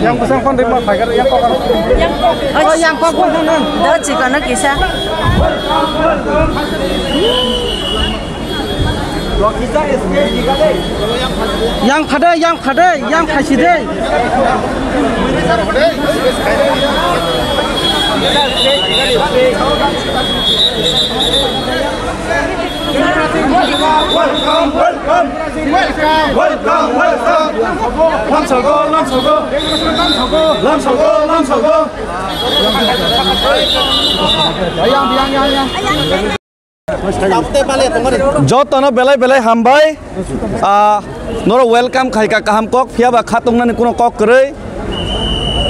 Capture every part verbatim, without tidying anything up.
Yang bwsang phone rima phaigar, yang kok. Oh, yang kok phone. Da chikon kisa. Yang phade, yang phade, yang khaisi de. Welcome, welcome. Welcome, welcome. Lamsogo, lamsogo. Lamsogo, lamsogo. Jotono belai belai hambai. Ah, noro welcome khaika kaham kok, phiyaba khatungnani kuno kok kwrwi.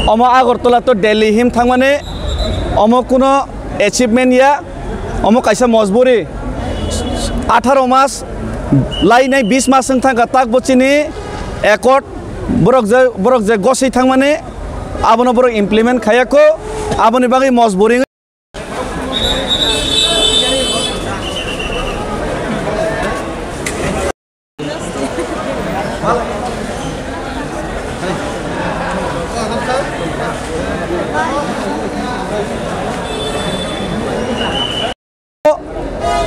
Omo Agartala to Delhi him thangmani omo kuno achievement ya. Omo kaisa mojburi, atharo mas lainai bis mas wng thangkha, takbo chini accord borok je, borok je goswi thangmani abono borok implement khayakho, aboni bagwi mojburi.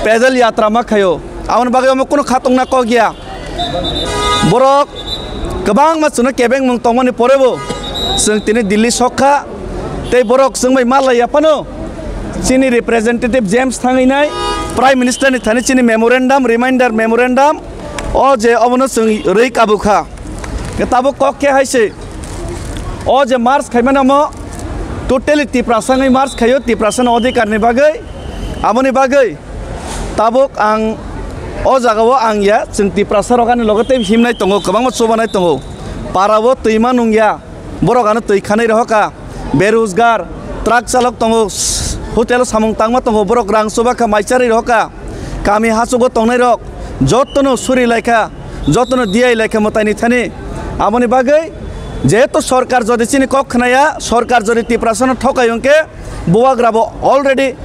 Pedal yatra ma khaio, aboni bagwi omo kunu khatungna kok ya. Borok kwbangma chwngno kebengmung tongmani porebo chwng tini Delhi sokha, tei borok chwng bai malai ya phano chini representative James thangwi nai Prime Minister ni thani chini memorandum, reminder memorandum, o je obono chwng rwi kabukha. Tabuk kok khe hai se, o je march khaimani omo totally Tiprasa wngwi march khaio, Tiprasa ni odhikar ni bagwi. Aboni bagwi tabuk ang o jagao ang ya, chwng Tiprasa rok ani loge tei himnai tongo, kwbangma chubanai tongo. Parao twima nungya, borok ano twi khanai rohoka. Berojgar, truck chalok tongo, hotel o samung tangma tongo, borok rang chuba kha, mai charwi rohoka. Kami hachugo tongnai rok jotono suri laikha, jotono diyai laikha mwtai ni thani. Aboni bagwi jehetu sorkar jodi chini kok khnaya, sorkar jodi Tiprasa no thokai hwnkhe, bubagra bo already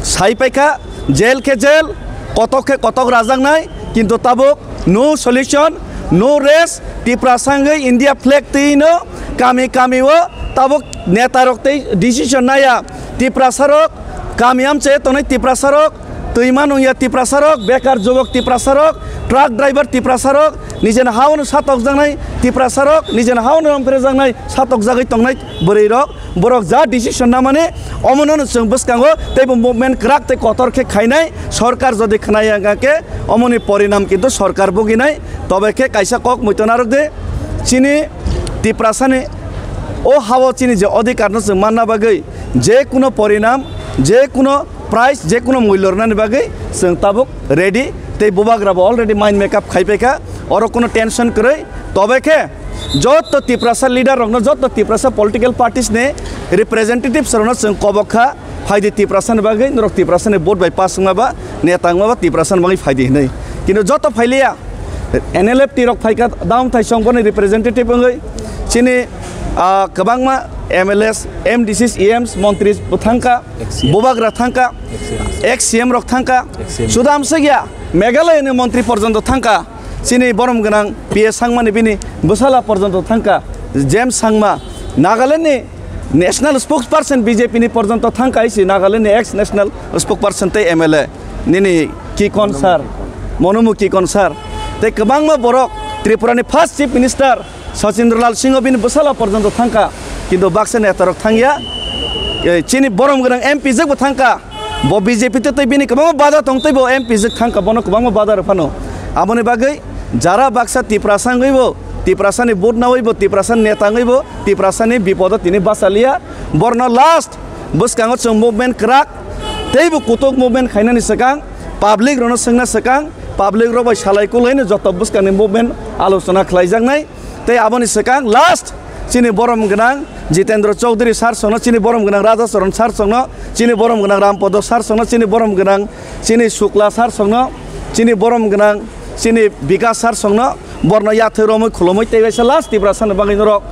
sai paikha, jail khe jail, kotok khe kotok rajaknai, kintu tabuk no solution, no rest, Tiprasa wngwi India flag twi no kami kami o tabuk neta rok tei decision naya, Tiprasa rok kami amche tongnai Tiprasa rok, twima nungya Tiprasa rok, bekar jubok Tiprasa rok, truck driver Tiprasa rok, nijeni hao no satokjaknai Tiprasa rok, nijeni hao no romphrejaknai satokjagwi tongnai bwrwi rok. Borok ja decision namani, omono no chwng bwskango teibo movement kwrak tei kotor khe khainai. Sorkar jodi khwnaya wngkha khe, omoni porinam kintu sorkar buginai. Tobe khe kaisa kok muitu narwk di, chini Tiprasani o hao chini je odhikar no chwng manna bagwi je kuno porinam, je kuno price, je kuno mulyo rwnani bagwi chwng tabuk ready, tei bubagra bo already mind make up khai paikha, oro kuno tension kwrwi. Tobe khe joto Tiprasa leader rokno, joto Tiprasa political parties ni representatives rokno chwng kobok kha, phaidi Tiprasa ni bagwi, norok Tiprasa ni vote bai pass wngma ba, neta wngma ba Tiprasa ni bagwi phaidi hinwi. Kintu joto phailiya, N L F T rok phaikha, daum thai song boni representative wngwi, chini, ah, kwbangma M L As, M D Cs, E Ms, montri bo thangkha, X C M. Bubagra thangkha, X C M. X C M rok thangkha, X C M. Sudam segya, Meghalaya ni montri porjonto thangkha, chini borom gwnang P A Sangma ni bini bwsala porjonto thangkha, James Sangma, Nagaland ni national spokesperson B J P ni porjonto thangkha, isi Nagaland ni ex national spokesperson tei M L A nini Kikon sir, Monumu Kikon sir, tei kwbangma borok, Tripura ni first chief minister Sachindralal Singh bini bwsala porjonto thangkha, kintu baksa neta rok thangya. Eh, chini borom gwnang M P jwk bo thangkha, bo B J P tei bini kwbangma bada tong tei bo M P jwk thangkha, bono kwbangma bada rw phano. Aboni bagwi jara baksa Tiprasa wngwi bo Tiprasani vote nawi bo, Tiprasani neta wngwi bo, Tiprasani bipodo tini bachaliya. Borno last bwskango chwng movement kwrak, teibo kutuk movement khainani swkang, public rokno swngna swkang, public rok bai salai kulaino joto bwskangni movement alochona khlaijaknai. Tei aboni swkang last chini borom gwnang Jitendra Chaudhary sir songno, chini borom gwnang Raja Charan sir songno, chini borom gwnang Rampodo sir songno, chini borom gwnang chini Shukla sir songno, chini borom gwnang chini Bikas sir songno, borno yathai romwi khulumwi tei waisa last Tiprasani bagwi norok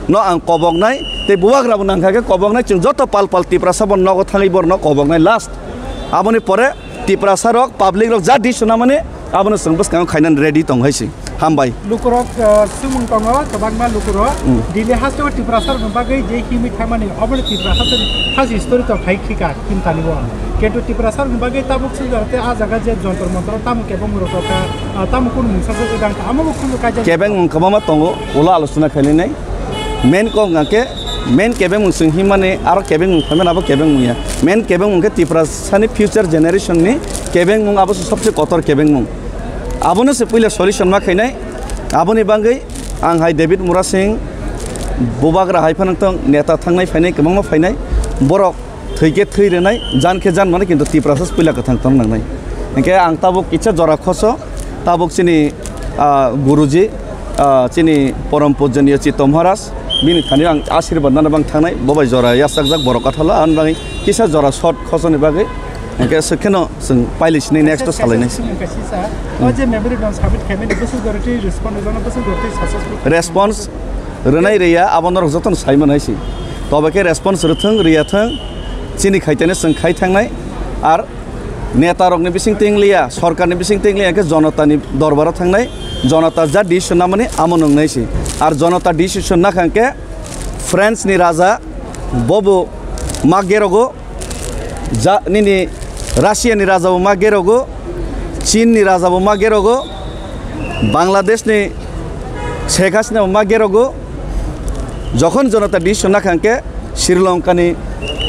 no ang koboknai, tei bubagra bo nangkha khe koboknai, chwng joto pal pal Tiprasa bo nogo thangwi borno koboknai last. Aboni pore Tiprasa rok, public rok ja decision namani, abono chwng bwskango khainani ready tong hai se. Hambai. Lukurok, uh, sumung tongo, kwbangma lukurok. Hmm. Delhi hasteo Tiprasa rokni bagwi je himwi thangmani, obono Tiprasa hasteo history to khai khika, himtani bo. Kintu Tiprasa rokni bagwi tabuk sujak tei ah jaga je Jantar Mantar tamo kebeng rok ka, uh, tamo kunu mungsa se jang ka, amo bo kunu kaijak. Kebeng mung kwbangma tongo, ulo alochona khainai. Main kok hwnkha khe, main kebengmung chwng himani, aro kebengmung phaimani abo kebengmung ya. Main kebengmung khe Tiprasani future generation ni kebengmung, abo se sobse kotor kebengmung. Abono se puila solution ma khainai. Aboni bagwi ang hai David Murasing, bubagra hai phano tong, neta thangnai phainai, kwbangma phainai. Borok thwi khe thwi rwnai, jan khe jan mano, kintu Tiprasa puila kwthang tong nangnai. Hinkhe ang tabuk kisa jora khoso, tabuk chini, ah, Guruji, ah, chini Porom Pujaniya Chitto Maharaj, bini thani ang ashirbad nana bang thangnai, bo bai jora yachakjak borok kathalo, ani bagwi kisa jora short khosoni bagwi, hinkhe swkheno chwng pailai sini next o salainai. Sir, sir, sir, sir, o je memorandum submit khaimani, bwswk jora twi response rwjano, bwswk jora twi successful. Response rwnai rwya, abo norok jotono sai manai se. Tobe khe response rwthwng, rwya thwng, chini khaitene chwng khai thangnai. Ar neta rokni bising teng liya, sorkarni bising teng liya, khe jonotani dorbaro thangnai, jonota ja decision namani amo nwngnai se. Ar jonota decision nakha khe France ni raja bobo ma gerogo, ja, nini Russia ni raja bo ma gerogo, Chin ni raja bo ma gerogo, Bangladesh ni Sheikh Hasina bo ma gerogo. Jokhon jonota decision nakha khe Sri Lanka ni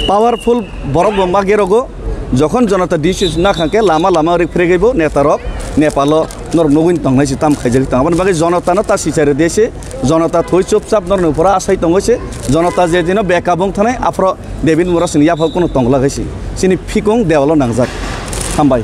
powerful borok bo ma gerogo. Jokhon jonota decision nakha khe lama lama rik phregwi bo neta rok Nepal o norok nugwi tongnai se tam khaijak tong. Aboni bagwi jonota no ta sichari de se. Jonota thwi chupchap norokni uphoro asai tongwi se, jonota je dino backup wng thanai, aphoro David Murasing ni yaphao kunu tongla hai se. Chini phikung dewalo nangjak. Hambai.